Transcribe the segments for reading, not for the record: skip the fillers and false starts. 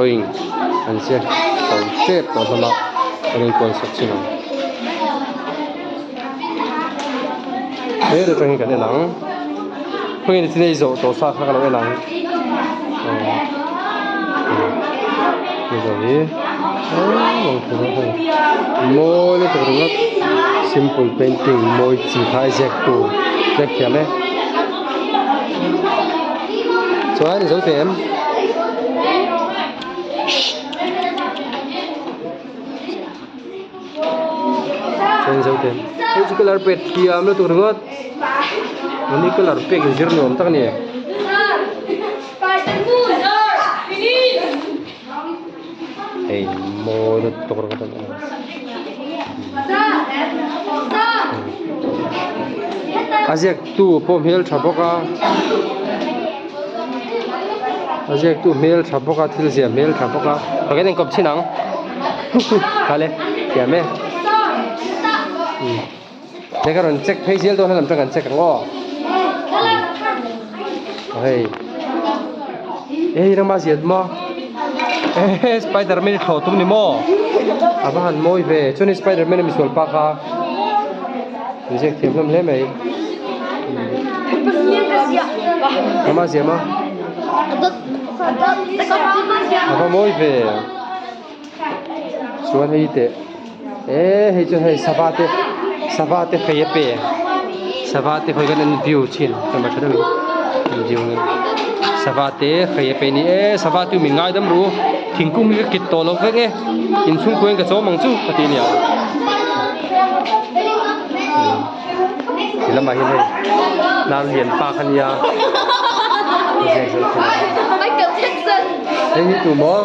Drawing an ziak tho tep tawh hlawm a ka rawn kual sak chin ang he atang hian kan en ang khawnge ni chin a i zawh tawh sa kha ka lo en ang aw zawh hi mawi lutuk ringawt simple painting mawi chi kha a ziak tu ziak thiam e chuan i zo teh em. Chuan zo te hei chu colour pek thiam lutuk ringawt mahni colour pek inzir nuam tak a ni. Hei mawi lutuk ringawt a ni. A ziaktu pawh hmeltha bawk a. A ziaktu hmel tha bawk a thil ziah hmel tha bawk a ka kan inkawp chhin ang khale thiam e hei ka rawn check phei zel dawn a lam tang kan check ang aw hei hei rama ziat maw ehe spiderman i thlawh tum ni maw a va han mawi ve chuan spiderman a misual pa kha. Ziak thiam hlawm hle mai. Mama ziam a. A va mawi ve. Chuan hei teh. E hei chuan hei sava te sava te fei a pe. Sava te hawi kan an view thin. Kan va tha deuh in view in. Sava te fei a pe ni e sava tu min ngaidam ru. Thingkung hi ka kit tawh lo vek e. Inchhungkuain ka chawm ang chu ka ti ania. Ti lamah hian hei hnar lian pa kha nia. Hei hi tu maw?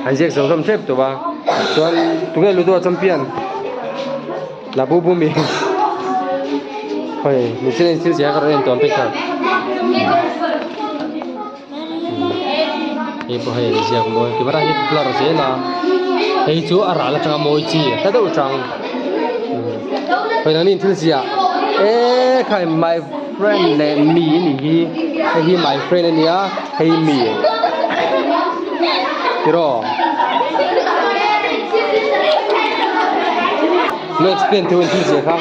An ziak zo hlawm tep tawh a. Chuan tunge ludo a champion? Labubu mi. Hei mi thil en thil ziah ka rawn en tawn pek kha. Hei pawh hei ziak mawi ti mara hi blur zel a hei chu a ral atanga mawi chi hla deuh chang hei nangni in thil ziah eee khai my friend leh mi a nih hi hei hi my friend a nia hei mi tiraw lo explain theuh in thil ziah kha.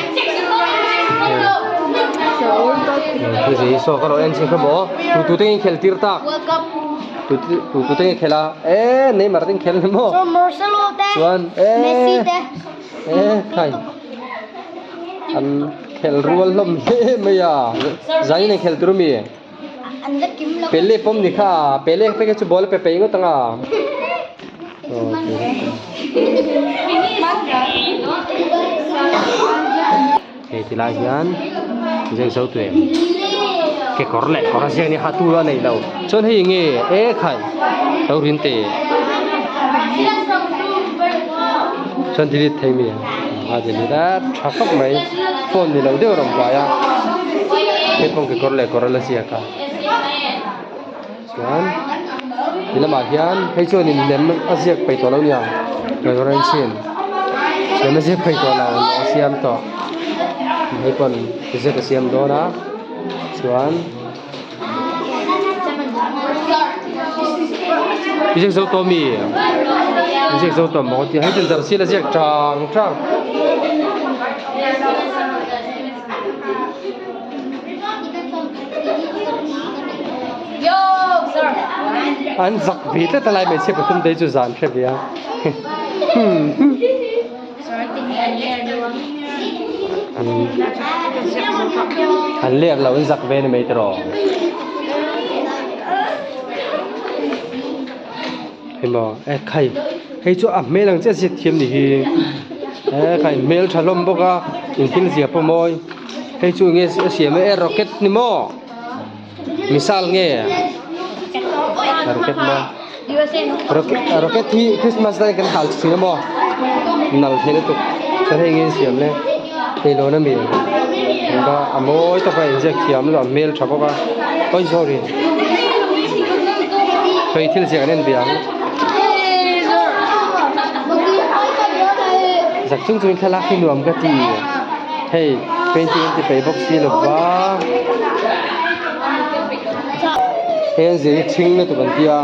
Thil ziah hi saw ka rawn en chhin kha maw. Tu tu te nge khel tir tak? World Cup. Tu tu tu te nge khel a? E Neymar te khel ni maw? So Marcelo te. Chuan e Messi te. E khai. An khel rual hlawm hle mai a. Zanin an khel tur mi? An la kim lo. Pele pawm ni kha. Pele pe chu ball a pe pei ngawt ang a. Hei ti lai hian zeng zo tuem kekawr leh kawr a ziak ni ha tur a nei lo chuan hei enge e khai lo rin te chuan delete thei mi a delete a tha khawp mai phone ni lo deuh a rawn buai a hei pawh kekawr leh kawr a la ziak a chuan ti lamah hian hei chuanin lem a ziak peih tawh lo nia reverend chin lem a ziak peih tawh lo a siam tawh hei pawn ziak a siam dawn a chuan i ziak zo tawh ami i ziak zo tawh maw tia hei chuan darhsial a ziak tang tang. An zak ve tlat a lai hmeichhia pathum te hi chu zan hre ve a an ler lo an zak ve a ni mai tiraw hei maw e khai hei chu a hmel ang chiah chiah thiam ni hi e khai hmel tha hlawm bawk a inthil zia pawh mawi. Hei chu nge a siam e rocket ni maw missile nge rocket maw rocket rocket hi christmas lai kan hal thin a maw nal thei lutuk chuan hei nge siam le hei lawn ami engka a mawi tak a inziak thiam lutuk a hmel tha bawk a oi sorry hei thil ziak an en ve ang zak chung chungin thlalak hi nuam ka ti. Hei painting an ti peih bawk si lo va. Hei an zir hi ṭhing lutuk an tia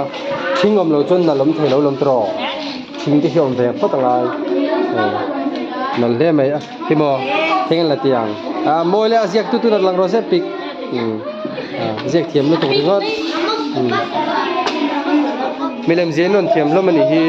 ṭhing awm lo chuan nal awm thei lo lawm tawh ṭhing te hi awm ve phawt angai nal hle mai a hi maw heng an la ti ang ah mawi leh a ziak tu tuna lang rawh se pic ziak thiam lutuk ringawt milem ziah in rawn thiam hlawm a nih hi.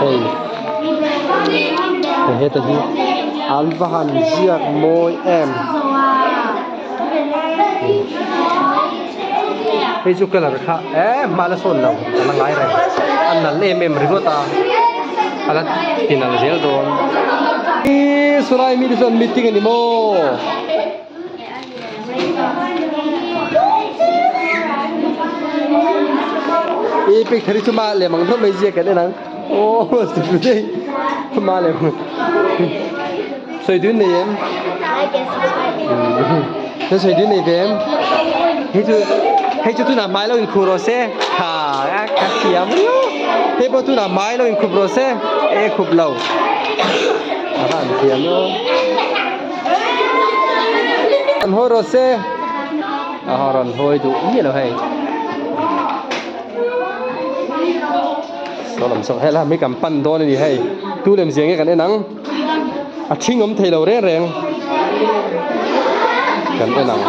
Hei hei heta hi an va han ziak mawi em hei chu colour kha eh hma la sawn lo a la ngai reng a nalh em em ringawt a a la ti nalh zel dawn ihh saw lai mi te chuan meeting a ni maw. Ih picture hi chu mah lem ang deuh mai ziak kan en ang aw mah lem sawi dun nei em Ka sawi dun nei ve em hei chu hei chu tunah hmai lo inkhuh rawh se ha ka thiam riau hei pawh tunah hmai lo inkhup rawh se e khup lo a han thiam aw an hawi rawh se a rawn hawi duh miah lo hei saw lam saw hela mi kan pan dawn a ni hei tu lem zia nge kan en ang. A ṭhing awm thei lo reng reng kan en ang.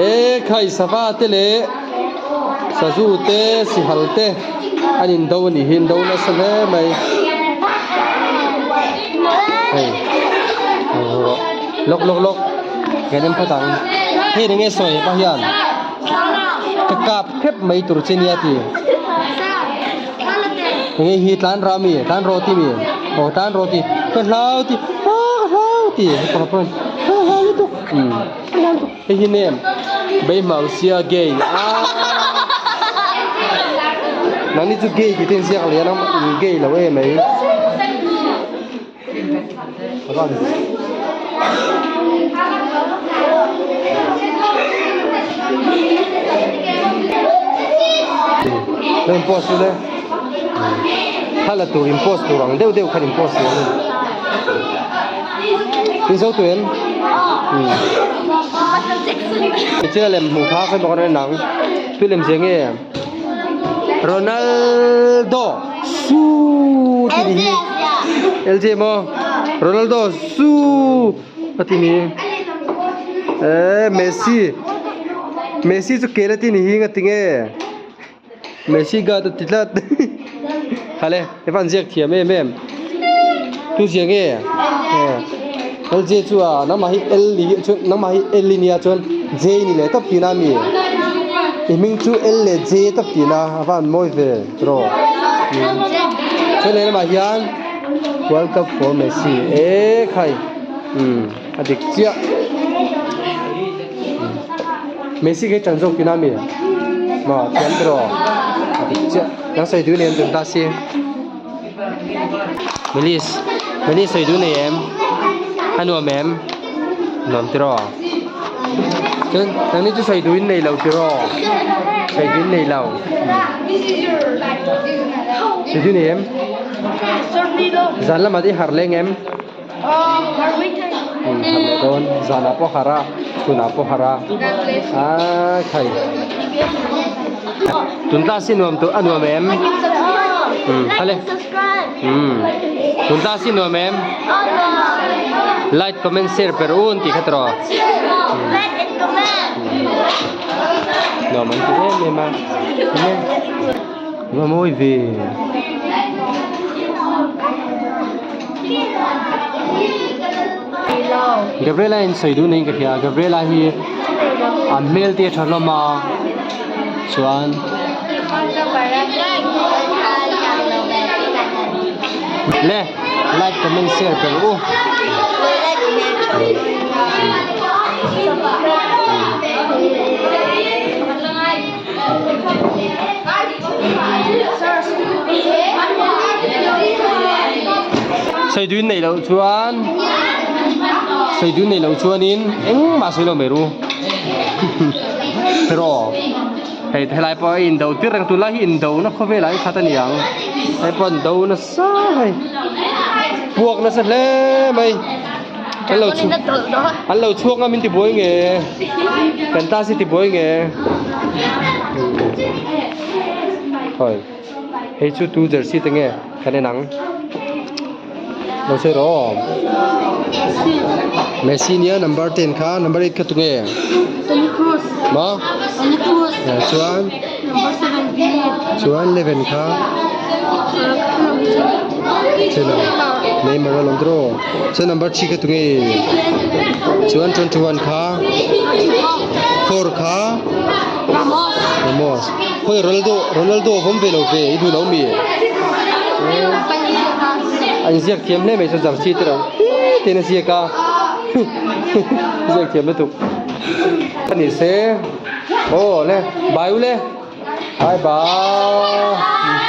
E khai sava te leh sazu te sihal te an in do a nih hi an do nasa hle mai hei lawk lawk lawk kan en phawt ang hei eng nge sawi hepa hian ka kap hrep mai tur che nia tih. Enge hi tlan ra mi tlan rawh ti mi aw tlan rawh ti ka hlau ti ah ka hlau ti hetiang pawh hian ka hlau lutuk umm hei hi name beihmau sia gay ah nangni chu gay tih te in ziak leh a in gay lo em mai. Lo in post le thla tur in post tur ang deuh deuh khan in post tur ani in zo tu em tichuan a lem hmuh kha khawi bawk a nang tui lem zia nge Ronaldo su ti ni hi LJ maw Ronaldo su a ti ni eh Messi Messi chu kel a ti ni hi nga ti nge Messi ga ta ti tlat khale he van ziak thiam em em tu zia nge LJ chu a nangmah hi L ni chuan nangmah hi L i nia chuan J ni leh tawp tihna a mi i hming chu L leh J tawp tihna a van mawi ve tiraw chuan lehlamah hian world cup for Messi e khai umm a dik chiah Messi khi tan zawk tihna a mi maw thiam tiraw a dik chiah nang sawi duh nei em tun ta si. Melis Melis sawi duh nei em a nuam em nuam tiraw chuan nangni chu sawi duhin nei lo tiraw sawi duhin nei lo sawi duh nei em zan lamah te i harh leng em harh leh dawn zanah pawh harh a chhunah pawh harh a aa khai tun class hi nuam tawh a nuam em umm hale umm tun class hi nuam em like comment share per un tih kha tawh nuam an ti em em a nuam mawi ve. Gabriela in sawi duh niin ka hria Gabriela hi an hmel te a tha hlawm a chuan le like comment share pe rawh u. Sawi duin neih loh chuan sawi duin neih loh chuanin engmah sawi lo mai ru hero hei helai pawh a indo tir reng tunlai hi indo na khawvelah hi khat a ni ang hei pawh an do nasa hei puak nasa hle mai an lo chhuak an lo chhuak nga min tibuai nge kan class hi tibuai nge hawi hei chu tu jersey te nge kan en ang lo sawi rawh Messi nia number 10 kha number 8 kha tu nge Toni Kroos ma Toni Kroos chuan number 7 Vini chuan 11 kha chelo Neymar a lawm tawh chuan number 3 kha tu nge chuan 21 kha 4 kha Ramos Ramos Khawi Ronaldo Ronaldo a vawm ve lo ve i duh lo mi? A inziak thiam hle mai chuan jersey te reuh te in a ziak a ziak thiam lutuk a ni se aw le bye u le bye bye.